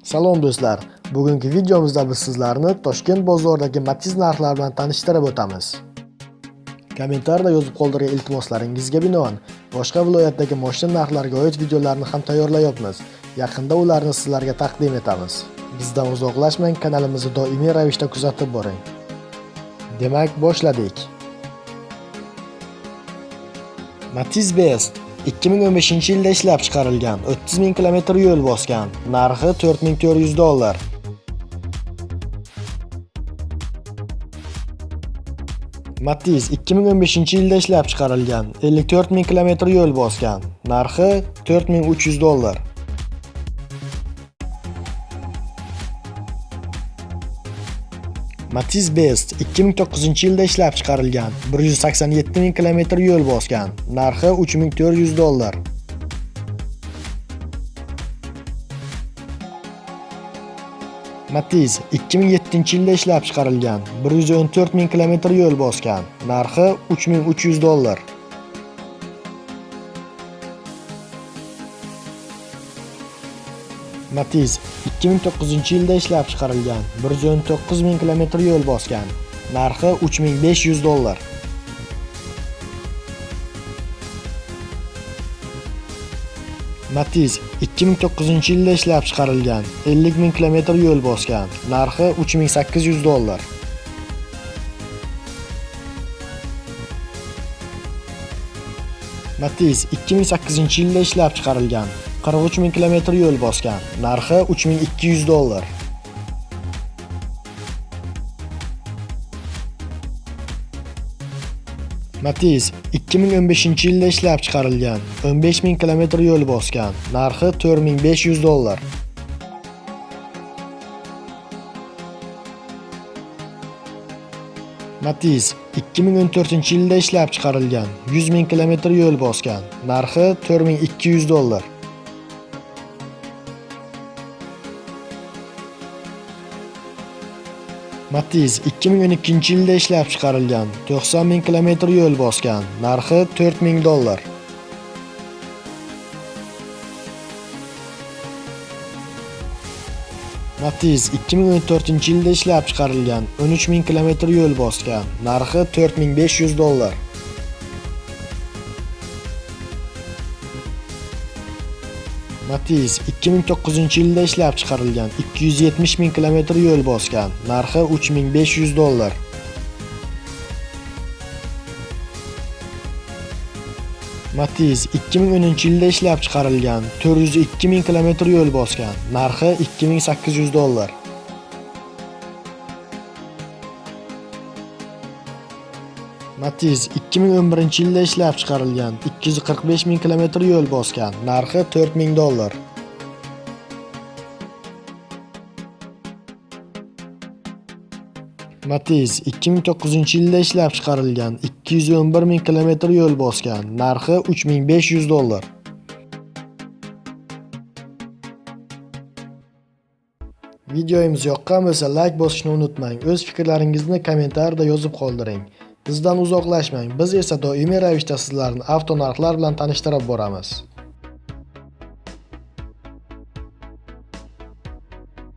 Salom do'stlar. Bugungi videomizda biz sizlarni Toshkent bozoridagi Matiz narxlari bilan tanishtirib o'tamiz. Kommentariyada yozib qoldirgan iltimoslaringizga binoan boshqa viloyatdagi mashina narxlariga oid videolarni ham tayyorlayapmiz. Yaqinda ularni sizlarga taqdim etamiz. Bizdan uzoqlashmang, kanalimizni doimiy ravishda kuzatib boring. Demak, boshladik. Matiz Best 2015-yilda ishlab chiqarilgan, 30 ming kilometr yo'l bosgan. Narxi 4400 dollar. Matiz 2015-yilda ishlab chiqarilgan, 54 ming kilometr yo'l bosgan. Narxi 4300 dollar. Matiz Best 2009-yilda ishlab chiqarilgan, 187 ming kilometr yo'l bosgan. Narxi 3400 dollar. Matiz 2007-yilda ishlab chiqarilgan, 114 ming kilometr yo'l bosgan. Narxi 3300 dollar. Matiz 2009-yilda ishlab chiqarilgan, 119 ming kilometr yo'l bosgan. Narxi 3500 dollar. Matiz 2009-yilda ishlab chiqarilgan, 50 ming kilometr yo'l bosgan. Narxi 3800 dollar. Matiz 2008-yilda ishlab chiqarilgan, 43 ming kilometr yo'l bosgan. Narxi 3200 dollar. Matiz 2015-yilda ishlab chiqarilgan, 15 ming kilometr yo'l bosgan. Narxi 4500 dollar. Matiz 2014-yilda ishlab chiqarilgan, 100 ming kilometr yo'l bosgan. Narxi 4200 dollar. Matiz 2012-yilda ishlab chiqarilgan, 90 ming kilometr yo'l bosgan. Narxi 4000 dollar. Matiz 2014-yilda ishlab chiqarilgan, 13 ming kilometr yo'l bosgan. Narxi 4500 dollar. Matiz 2009-yilda ishlab chiqarilgan, 270 ming kilometr yo'l bosgan. Narxi 3500 dollar. Matiz 2010-yilda ishlab chiqarilgan, 402 ming kilometr yo'l bosgan. Narxi 2800 dollar. Matiz 2011-yilda ishlab chiqarilgan, 245 ming kilometr yo'l bosgan. Narxi 4000 dollar. Matiz 2009-yilda ishlab chiqarilgan, 211 ming kilometr yo'l bosgan. Narxi 3500 dollar. Videomiz yoqqan bo'lsa like bosishni unutmang. O'z fikrlaringizni kommentariyada yozib qoldiring. Bizdan uzoqlashmang. Biz esa doimiy ravishda sizlarni avto narxlar bilan tanishtirib boramiz.